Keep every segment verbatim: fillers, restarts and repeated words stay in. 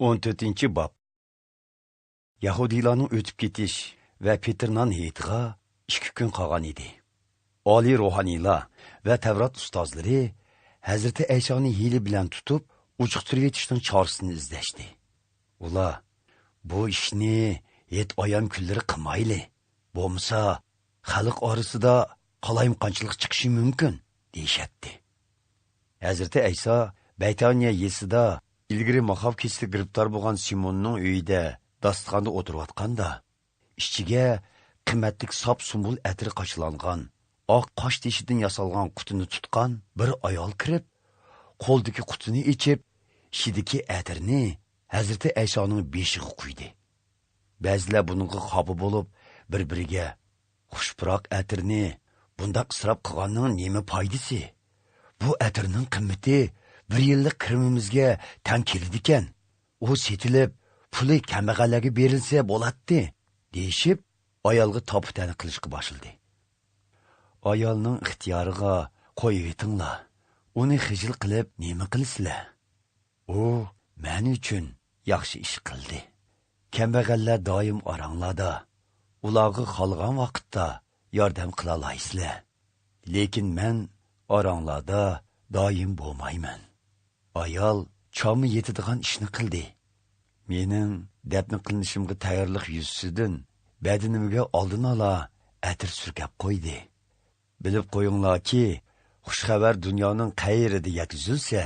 ئون تۆتىنچى باب. يەھۇدىيلارنىڭ ئۆتۈپ كېتىش ۋە پېتىر نان ھېيتىغا ئىككى كۈن قالغان ئىدى. ئالىي روھانىيلار ۋە تەۋرات ئۇستازلىرى ھەزرىتى ئەيسانى ھىيلە بىلەن تۇتۇپ، ئۇچۇقتۇرۇۋېتىشنىڭ چارىسىنى ئىزدەشتى. ئۇلار، «بۇ ئىشنى ھېيت ئايام كۈنلىرى قىلمايلى. بولمىسا، خەلق ئارىسىدا قالايمىقانچىلىق چىقىشى مۇمكىن» دېيىشەتتى. ھەزرىتى ئەيسا بەيتانىيە يېزىسىدا ئىلگىرى ماخاف كېسىلىگە گىرىپتار بولغان سىموننىڭ ئۆيىدە داستىخاندا ئولتۇرۇۋاتقاندا، ئىچىگە قىممەتلىك ساپ سۇمبۇل ئەتىرى قاچىلانغان، ئاق قاش تېشىدىن ياسالغان قۇتىنى تۇتقان بىر ئايال كىرىپ، قولىدىكى قۇتىنى ئېچىپ، ئىچىدىكى ئەتىرنى ھەزرىتى ئەيسانىڭ بېشىغا قۇيدى. بەزىلەر بۇنىڭغا خاپا بولۇپ، بىر-بىرىگە، «خۇش پۇراق ئەتىرنى بۇنداق ئىسراپ قىلغاننىڭ نېمە پايدىسى؟ بۇ ئەتىرنىڭ قىممىتى بىر يىللىق كىرىمىمىزگە تەڭ كېلىدىكەن. ئۇ سېتىلىپ، پۇلى كەمبەغەللەرگە بېرىلسە بولاتتى» دېيىشىپ، ئايالغا تاپا-تەنە قىلىشقا باشلىدى. «ئايالنىڭ ئىختىيارىغا قويۇۋېتىڭلار. ئۇنى خىجىل قىلىپ نېمە قىلىسىلەر؟ ئۇ مەن ئۈچۈن ياخشى ئىش قىلدى. كەمبەغەللەر دائىم ئاراڭلاردا. ئۇلارغا خالىغان ۋاقىتتا ياردەم قىلالايسىلەر. لېكىن مەن ئاراڭلاردا دائىم بولمايمەن.» ئايال چامى يېتىدىغان ئىشنى قىلدى. مېنىڭ دەپنە قىلىنىشىمغا تەييارلىق يۈزىسىدىن بەدىنىمگە ئالدىن ئالا ئەتىر سۈركەپ قويدى. بىلىپ قويۇڭلاركى، خۇش خەۋەر دۇنيانىڭ قەيىرىدە يەتكۈزۈلسە،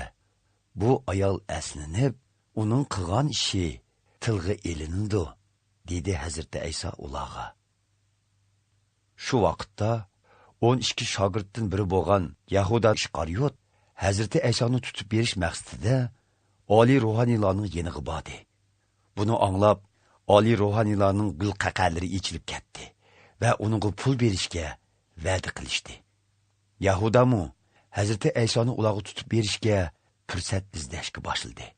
بۇ ئايال ئەسلىنىپ، ئۇنىڭ قىلغان ئىشى تىلغا ئېلىنىدۇ، دېدى ھەزرىتى ئەيسا ئۇلارغا. شۇ ۋاقىتتا ئون ئىككى شاگىرتتىن بىرى بولغان يەھۇدا ئىسقارىيوت ھەزرىتى ئەيسانى تۇتۇپ بېرىش مەقسىتىدە ئالىي روھانىيلارنىڭ يېنىغا باردى. بۇنى ئاڭلاپ، ئالىي روھانىيلارنىڭ گۈل قەقەلىرى ئېچىلىپ كەتتى ۋە ئۇنىڭغا پۇل بېرىشكە ۋەدە قىلىشتى. يەھۇدامۇ ھەزرىتى ئەيسانى ئۇلارغا تۇتۇپ بېرىشكە پۇرسەت ئىزدەشكە باشلىدى.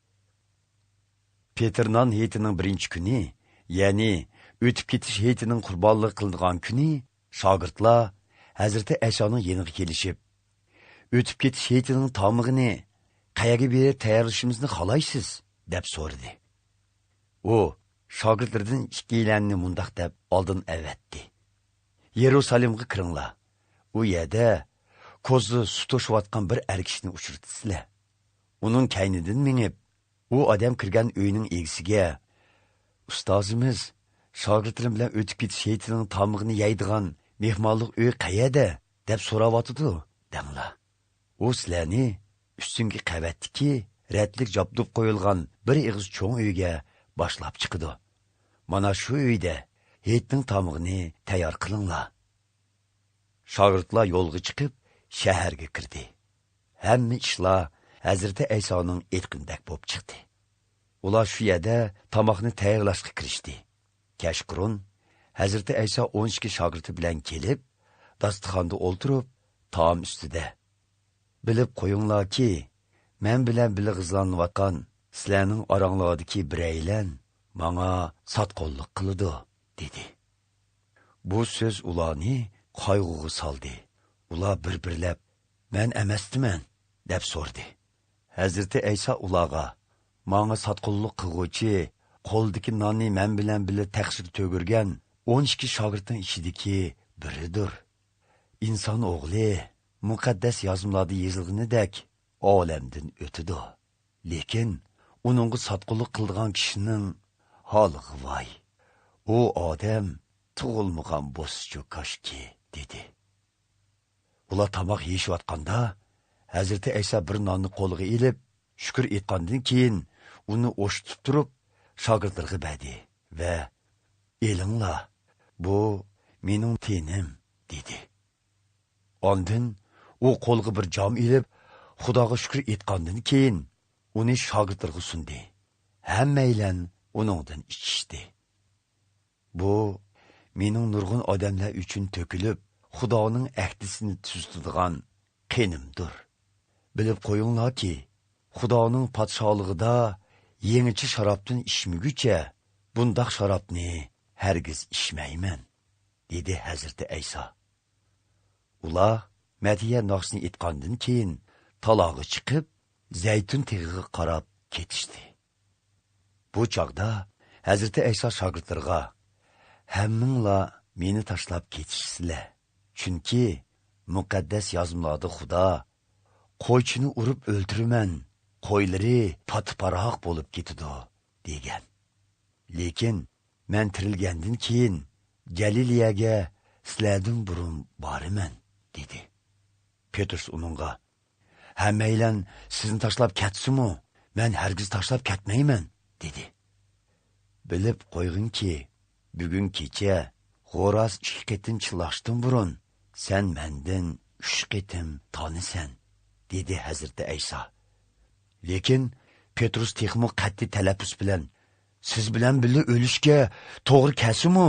پېتىر نان ھېيتىنىڭ بىرىنچى كۈنى، يەنى ئۆتۈپ كېتىش ھېيتىنىڭ قۇربانلىق قىلىنىدىغان كۈنى، شاگىرتلار ھەزرىتى ئەيسانىڭ يېنىغا كېلىشىپ، «ئۆتۈپ كېتىش ھېيتىنىڭ تامىقىنى قەيەرگە بېرىپ تەييارلىشىمىزنى خالايسىز؟» دەپ سورىدى. ئۇ شاگىرتلىرىدىن ئىككىيلەننى مۇنداق دەپ ئالدىن ئەۋەتتى: «يېرۇسالېمغا كىرىڭلار. ئۇ يەردە كوزا سۇ توشۇۋاتقان بىر ئەر كىشىنى ئۇچرىتىسىلەر. ئۇنىڭ كەينىدىن مېڭىپ، ئۇ ئادەم كىرگەن ئۆينىڭ ئىگىسىگە، 'ئۇستازىمىز، شاگىرتلىرىم بىلەن ئۆتۈپ كېتىش ھېيتىنىڭ تامىقىنى يەيدىغان مېھمانلىق ئۆي قەيەردە؟' دەپ سوراۋاتىدۇ، دەڭلار. ئۇ سىلەرنى ئۈستۈنكى قەۋەتتىكى رەتلىك جابدۇپ قويۇلغان بىر ئېغىز چوڭ ئۆيگە باشلاپ چىقىدۇ. مانا شۇ ئۆيدە ھېيتنىڭ تامىقىنى تەييار قىلىڭلار.» شاگىرتلار يولغا چىقىپ، شەھەرگە كىردى. ھەممە ئىشلار ھەزرىتى ئەيسانىڭ ئېيتقىنىدەك بولۇپ چىقتى. ئۇلار شۇ يەردە تاماقنى تەييارلاشقا كىرىشتى. كەچقۇرۇن ھەزرىتى ئەيسا ئون ئىككى شاگىرتى بىلەن كېلىپ، داستىخاندا ئولتۇرۇپ، تائام ئۈستىدە، «بىلىپ قويۇڭلاركى، مەن بىلەن بىللە غىزالىنىۋاتقان سىلەرنىڭ ئاراڭلاردىكى بىرەيلەن ماڭا ساتقۇنلۇق قىلىدۇ» دېدى. بۇ سۆز ئۇلارنى قايغۇغا سالدى. ئۇلار بىر-بىرلەپ، «مەن ئەمەستىمەن؟» دەپ سورىدى. ھەزرىتى ئەيسا ئۇلارغا، «ماڭا ساتقۇنلۇق قىلغۇچى قولىدىكى ناننى مەن بىلەن بىللە تەخسىگە تۆگۈرگەن ئون ئىككى شاگىرتنىڭ ئىچىدىكى بىرىدۇر. ئىنسان ئوغلى، مۇقەددەس يازمىلاردا يېزىلغىنىدەك، ئالەمدىن ئۆتىدۇ. لېكىن ئۇنىڭغا ساتقۇنلۇق قىلىدىغان كىشىنىڭ ھالىغا ۋاي! ئۇ ئادەم تۇغۇلمىغان بولسىچۇ كاشكى» دېدى. ئۇلار تاماق يېيىشىۋاتقاندا، ھەزرىتى ئەيسا بىر ناننى قولىغا ئېلىپ، شۈكۈر ئېيتقاندىن كېيىن، ئۇنى ئوشتۇتۇپ تۇرۇپ، شاگىرتلىرىغا بەردى ۋە «ئېلىڭلار، بۇ مېنىڭ تېنىم» دېدى. ئاندىن ئۇ قولىغا بىر جام ئېلىپ، خۇداغا شۈكۈر ئېيتقاندىن كېيىن، ئۇنى شاگىرتلىرىغا سۇندى. ھەممەيلەن ئۇنىڭدىن ئىچىشتى. «بۇ مېنىڭ نۇرغۇن ئادەملەر ئۈچۈن تۆكۈلۈپ، خۇدانىڭ ئەھدىسىنى تۈزىتىدىغان قېنىمدۇر. بىلىپ قويۇڭلاركى، خۇدانىڭ پادىشاھلىقىدا يېڭىچە شارابتىن ئىچمىگۈچە، بۇنداق شارابنى ھەرگىز ئىچمەيمەن» دېدى ھەزرىتى ئەيسا. ئۇلار مەدھىيە ناخشىسىنى ئېيتقاندىن كېيىن، تالاغا چىقىپ، زەيتۇن تېغىغا قاراپ كېتىشتى. بۇ چاغدا ھەزرىتى ئەيسا شاگىرتلىرىغا، «ھەممىڭلار مېنى تاشلاپ كېتىشىسىلەر. چۈنكى مۇقەددەس يازمىلاردا خۇدا، قويچىنى ئۇرۇپ ئۆلتۈرىمەن، قويلىرى پاتىپاراق بولۇپ كېتىدۇ، دېگەن. لېكىن مەن تىرىلگەندىن كېيىن گەلىلىيەگە سىلەردىن بۇرۇن بارىمەن،» دېدى. پېترۇس ئۇنىڭغا، «ھەممەيلەن سىزنى تاشلاپ كەتسىمۇ، مەن ھەرگىز تاشلاپ كەتمەيمەن،» دېدى. «بىلىپ قويغىنكى، بۈگۈن كېچە خوراز ئىككى قېتىم چىللاشتىن بۇرۇن سەن مەندىن ئۈچ قېتىم تانىسەن،» دېدى ھەزرىتى ئەيسا. لېكىن پېترۇس تېخىمۇ قەتئىي تەلەپپۇز بىلەن، «سىز بىلەن بىللە ئۆلۈشكە توغرا كەلسىمۇ،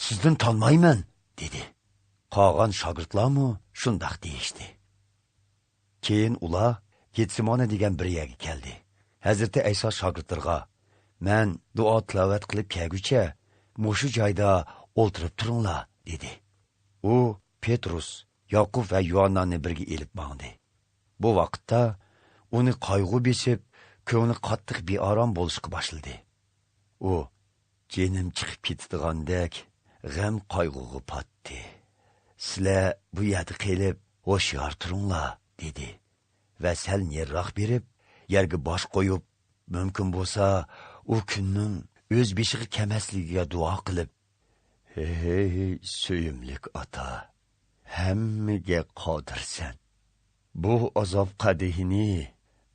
سىزدىن تانمايمەن،» دېدى. قالغان شاگىرتلارمۇ شۇنداق دېيىشتى. كېيىن ئۇلار گېتسېمانە دېگەن بىر يەرگە كەلدى. ھەزرىتى ئەيسا شاگىرتلىرىغا، «مەن دۇئا تىلاۋەت قىلىپ كەلگۈچە مۇشۇ جايدا ئولتۇرۇپ تۇرۇڭلار،» دېدى. ئۇ پېترۇس، ياقۇپ ۋە يۇھاننانى بىرگە ئېلىپ ماڭدى. بۇ ۋاقىتتا ئۇنى قايغۇ بېسىپ، كۆڭلى قاتتىق بىئارام بولۇشقا باشلىدى. ئۇ، «جېنىم چىقىپ كېتىدىغاندەك غەم-قايغۇغا پاتتى. سىلەر بۇ يەردە قېلىپ، ھوشيار تۇرۇڭلار،» دېدى ۋە سەل نېرىراق بېرىپ، يەرگە باش قويۇپ، مۇمكىن بولسا، ئۇ كۈننىڭ ئۆز بېشىغا كەلمەسلىكىگە دۇئا قىلىپ، «ھەي، سۆيۈملۈك ئاتا، ھەممىگە قادىرسەن. بۇ ئازاب قەدىھىنى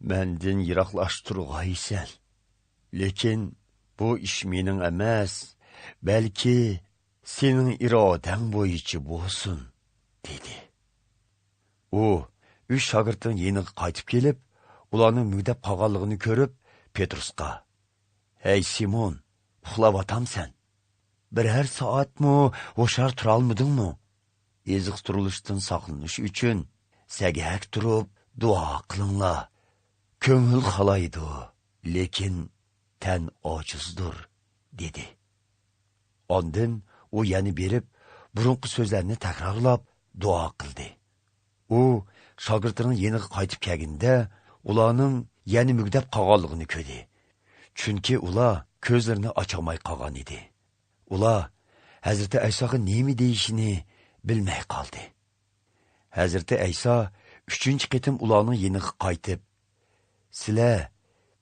مەندىن يىراقلاشتۇرغايسەن. لېكىن بۇ ئىش مېنىڭ ئەمەس، بەلكى سېنىڭ ئىرادەڭ بويىچە بولسۇن،» دېدى. ئۇ ئۈچ شاگىرتنىڭ يېنىغا قايتىپ كېلىپ، ئۇلارنىڭ مۈگدەپ قالغانلىقىنى كۆرۈپ، پېترۇسقا، «ھەي سىمون، ئۇخلاۋاتامسەن؟ بىرەر سائەتمۇ ھوشيار تۇرالمىدىڭمۇ؟ ئېزىقتۇرۇلۇشتىن ساقلىنىش ئۈچۈن سەگەك تۇرۇپ دۇئا قىلىڭلار. كۆڭۈل خالايدۇ، لېكىن تەن ئاجىزدۇر،» دېدى. ئاندىن ئۇ يەنە بېرىپ، بۇرۇنقى سۆزلەرنى تەكرارلاپ دۇئا قىلدى. ئۇ شاگىرتلىرىنىڭ يېنىغا قايتىپ كەلگىنىدە، ئۇلارنىڭ يەنە مۈگدەپ قالغانلىقىنى كۆردى. چۈنكى ئۇلار كۆزلىرىنى ئاچالماي قالغان ئىدى. ئۇلار ھەزرىتى ئەيساغا نېمە دېيىشىنى بىلمەي قالدى. ھەزرىتى ئەيسا ئۈچىنچى قېتىم ئۇلارنىڭ يېنىغا قايتىپ، «سىلەر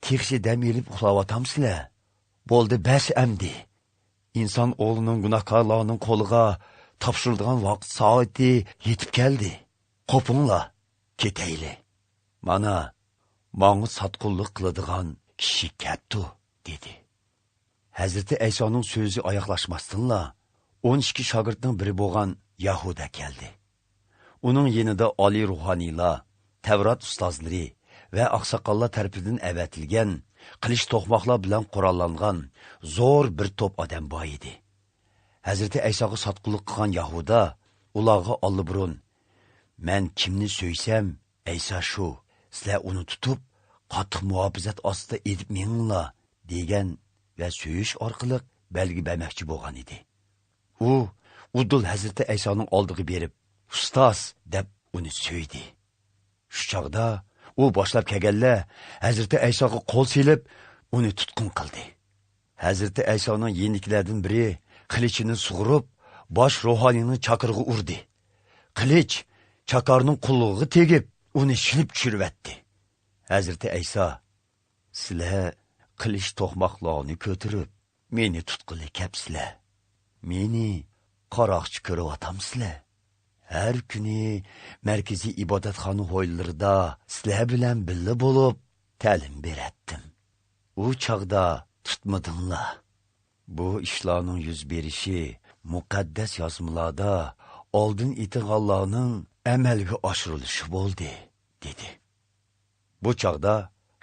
تېخىچە دەم ئېلىپ ئۇخلاۋاتامسىلەر؟ بولدى، بەس ئەمدى! ئىنسان ئوغلىنىڭ گۇناھكارلارنىڭ قولىغا تاپشۇرۇلىدىغان ۋاقىت سائىتى يېتىپ كەلدى. قوپۇڭلار، كېتەيلى. مانا، ماڭا ساتقۇنلۇق قىلىدىغان كىشى كەپتۇ،» دېدى. ھەزرىتى ئەيسانىڭ سۆزى ئاياغلاشماستىنلا، ئون ئىككى شاگىرتنىڭ بىرى بولغان يەھۇدا كەلدى. ئۇنىڭ يېنىدا ئالىي روھانىيلار، تەۋرات ئۇستازلىرى ۋە ئاقساقاللار تەرىپىدىن ئەۋەتىلگەن قىلىچ توقماقلار بىلەن قوراللانغان زور بىر توپ ئادەم بار ئىدى. ھەزرىتى ئەيساغا ساتقۇنلۇق قىلغان يەھۇدا ئۇلارغا ئاللىبۇرۇن، «مەن كىمنى سۆيسەم، ئەيسا شۇ، سىلەر ئۇنى تۇتۇپ، قاتتىق مۇھاپىزەت ئاستىدا ئېلىپ مېڭىڭلار» دېگەن ۋە سۆيۈش ئارقىلىق بەلگە بەرمەكچى بولغان ئىدى. ئۇ ئۇدۇل ھەزرىتى ئەيسانىڭ ئالدىغا بېرىپ، «ئۇستاز!» دەپ ئۇنى سۆيدى. شۇ چاغدا ئۇ باشلاپ كەلگەنلەر ھەزرىتى ئەيساغا قول سېلىپ، ئۇنى تۇتقۇن قىلدى. ھەزرىتى ئەيسانىڭ يېنىدىكىلەردىن بىرى قىلىچىنى سۇغۇرۇپ، باش روھانىينىڭ چاكىرىغا ئۇردى. قىلىچ چاكارنىڭ قۇلىقىغا تېگىپ، ئۇنى شىلىپ چۈشۈرۈۋەتتى. ھەزرىتى ئەيسا، «سىلەر قىلىچ توقماقلارنى كۆتۈرۈپ، مېنى تۇتقىلى كەپسىلەر. مېنى قاراقچى كۆرۈۋاتامسىلەر؟ ھەر كۈنى مەركىزىي ئىبادەتخانا ھويلىلىرىدا سىلەر بىلەن بىللە بولۇپ، تەلىم بېرەتتىم. ئۇ چاغدا تۇتمىدىڭلار. بۇ ئىشلارنىڭ يۈز بېرىشى مۇقەددەس يازمىلاردا ئالدىن ئېيتىلغانلارنىڭ ئەمەلگە ئاشۇرۇلۇشى بولدى» دېدى. بۇ چاغدا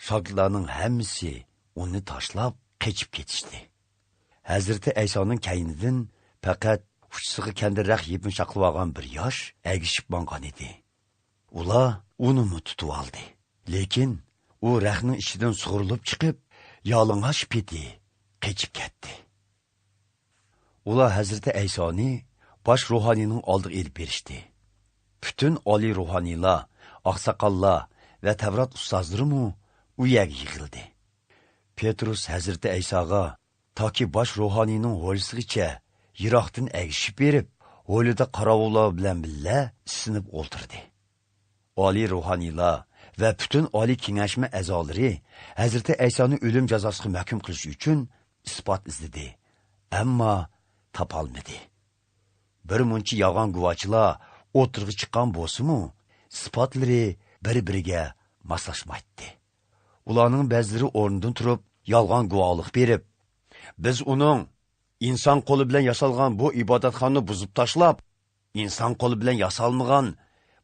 شاگىرتلارنىڭ ھەممىسى ئۇنى تاشلاپ قېچىپ كېتىشتى. ھەزرىتى ئەيسانىڭ كەينىدىن پەقەت ئۇچىسىغا كەندىر رەخت يىپىنى چاقلىۋالغان بىر ياش ئەگىشىپ ماڭغان ئىدى. ئۇلار ئۇنىمۇ تۇتۇۋالدى. لېكىن ئۇ رەختنىڭ ئىچىدىن سۇغۇرۇلۇپ چىقىپ، يالىڭاچ پېتى قېچىپ كەتتى. ئۇلار ھەزرىتى ئەيسانى باش روھانىينىڭ ئالدىغا ئېلىپ بېرىشتى. پۈتۈن ئالىي روھانىيلار، ئاقساقاللار ۋە تەۋرات ئۇستازلىرىمۇ ئۇ يەرگە يىغىلدى. پېتروس ھەزرىتى ئەيساغا تاكى باش روھانىينىڭ ھويلىسىغىچە يىراقتىن ئەگىشىپ بېرىپ، ھويلىدا قاراۋۇللار بىلەن بىللە ئىسسىنىپ ئولتۇردى. ئالىي روھانىيلار ۋە پۈتۈن ئالىي كېڭەشمە ئەزالىرى ھەزرىتى ئەيسانى ئۆلۈم جازاسىغا مەھكۇم قىلىش ئۈچۈن ئىسپات ئىزدىدى، ئەمما تاپالمىدى. بىر مۇنچە يالغان گۇۋاچىلار ئوتتۇرىغا چىققان بولسىمۇ، ئىسپاتلىرى بىر-بىرىگە ماسلاشمايتتى. ئۇلارنىڭ بەزىلىرى ئورنىدىن تۇرۇپ، يالغان گۇۋاھلىق بېرىپ، «بىز ئۇنىڭ ئىنسان قولى بىلەن ياسالغان بۇ ئىبادەتخانىنى بۇزۇپ تاشلاپ، ئىنسان قولى بىلەن ياسالمىغان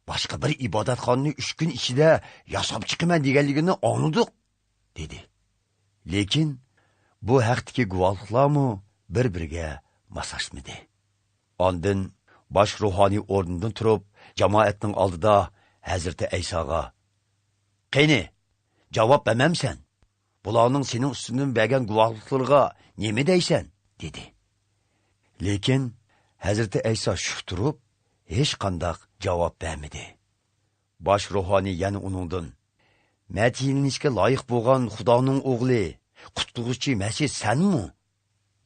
باشقا بىر ئىبادەتخانىنى ئۈچ كۈن ئىچىدە ياساپ چىقىمەن دېگەنلىكىنى ئاڭلىدۇق» دېدى. لېكىن بۇ ھەقتىكى گۇۋاھلىقلارمۇ بىر-بىرىگە ماسلاشمىدى. ئاندىن باش روھانىي ئورنىدىن تۇرۇپ، جامائەتنىڭ ئالدىدا ھەزرىتى ئەيساغا، «قېنى، جاۋاب بەرمەمسەن؟ بۇلارنىڭ سېنىڭ ئۈستۈڭدىن بەرگەن گۇۋاھلىقلىرىغا نېمە دەيسەن؟» دېدى. لېكىن ھەزرىتى ئەيسا شۈك تۇرۇپ، ھېچقانداق جاۋاب بەرمىدى. باش روھانىي يەنە ئۇنىڭدىن، «مەدھىيلىنىشكە لايىق بولغان خۇدانىڭ ئوغلى، قۇتقۇزغۇچى مەسىھ سەنمۇ؟»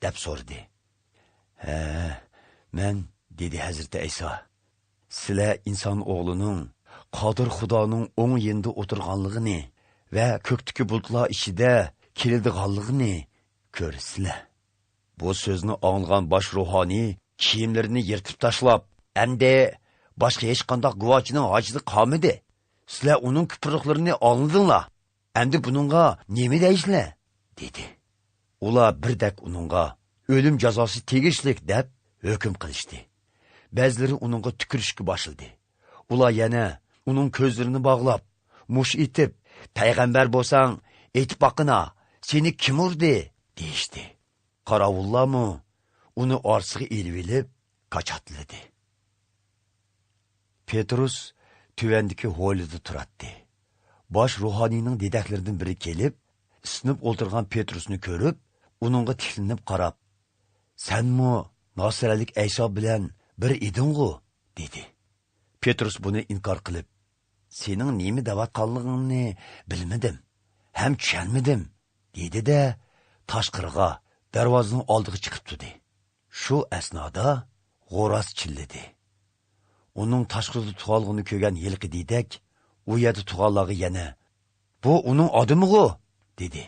دەپ سورىدى. «ھە، مەن» دېدى ھەزرىتى ئەيسا. «سىلەر ئىنسان ئوغلىنىڭ قادىر خۇدانىڭ ئوڭ يېنىدا ئولتۇرغانلىقىنى ۋە كۆكتىكى بۇلۇتلار ئىچىدە كېلىدىغانلىقىنى كۆرىسىلەر.» بۇ سۆزنى ئاڭلىغان باش روھانىي كىيىملىرىنى يىرتىپ تاشلاپ، «ئەمدى باشقا ھېچقانداق گۇۋاچىنىڭ ھاجىتى قالمىدى. سىلەر ئۇنىڭ كۇپۇرلۇقلىرىنى ئاڭلىدىڭلار. ئەمدى بۇنىڭغا نېمە دەيسىلەر؟» دېدى. ئۇلار بىردەك ئۇنىڭغا، «ئۆلۈم جازاسى تېگىشلىك» دەپ ھۆكۈم قىلىشتى. بەزىلىرى ئۇنىڭغا تۈكۈرۈشكە باشلىدى. ئۇلار يەنە ئۇنىڭ كۆزلىرىنى باغلاپ، مۇش ئېتىپ، «پەيغەمبەر بولساڭ، ئېيتىپ باققىنا، سېنى كىم ئۇردى؟» دېيىشتى. قاراۋۇللارمۇ ئۇنى ئارىسىغا ئېلىۋېلىپ كاچاتلىدى. پېتروس تۆۋەندىكى ھويلىدا تۇراتتى. باش روھانىينىڭ دېدەكلىرىدىن بىرى كېلىپ، ئىسسىنىپ ئولتۇرغان پېتروسنى كۆرۈپ، ئۇنىڭغا تىكلىنىپ قاراپ، «سەنمۇ ناسىرەلىك ئەيسا بىلەن بىر ئىدىڭغۇ؟» دېدى. پېتروس بۇنى ئىنكار قىلىپ، «سېنىڭ نېمە دەۋاتقانلىقىڭنى بىلمىدىم ھەم چۈشەنمىدىم» دېدى-دە، تاشقىرىغا، دەرۋازىنىڭ ئالدىغا چىقىپ تۇردى. شۇ ئەسنادا غوراس چىللىدى. ئۇنىڭ تاشقىرىدا تۇرغانلىقىنى كۆرگەن ھېلىقى دېدەك ئۇ يەردە تۇرغانلارغا يەنە، «بۇ ئۇنىڭ ئادىمىغۇ؟» دېدى.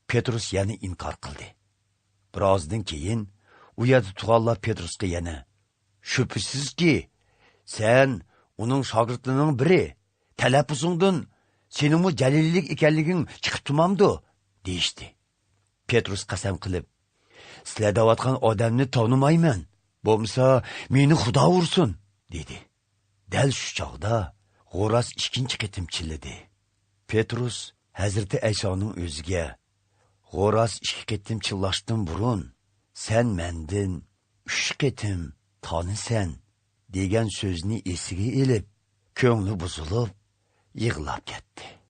پېتروس يەنە ئىنكار قىلدى. بىر ئازدىن كېيىن ئۇ يەردە تۇرغانلار پېتروسقا يەنە، «شۈبھىسىزكى، سەن ئۇنىڭ شاگىرتلىرىنىڭ بىرى، تەلەپپۇزۇڭدىن سېنىڭمۇ جەلىلىيلىك ئىكەنلىكىڭ چىقىپ تۇرمامدۇ؟» دېيىشتى. پېتروس قەسەم قىلىپ، «سىلەر دەۋاتقان ئادەمنى تونۇمايمەن، بولمىسا مېنى خۇدا ئۇرسۇن» دېدى. دەل شۇ چاغدا غوراس ئىككىنچى قېتىم چىللىدى. پېتروس ھەزرىتى ئەيسانىڭ ئۆزىگە، «غوراس ئىككى قېتىم چىللاشتىن بۇرۇن سەن مەندىن ئۈچ قېتىم تانىسەن» دېگەن سۆزنى ئېسىگە ئېلىپ، كۆڭلى بۇزۇلۇپ، يىغلاپ كەتتى.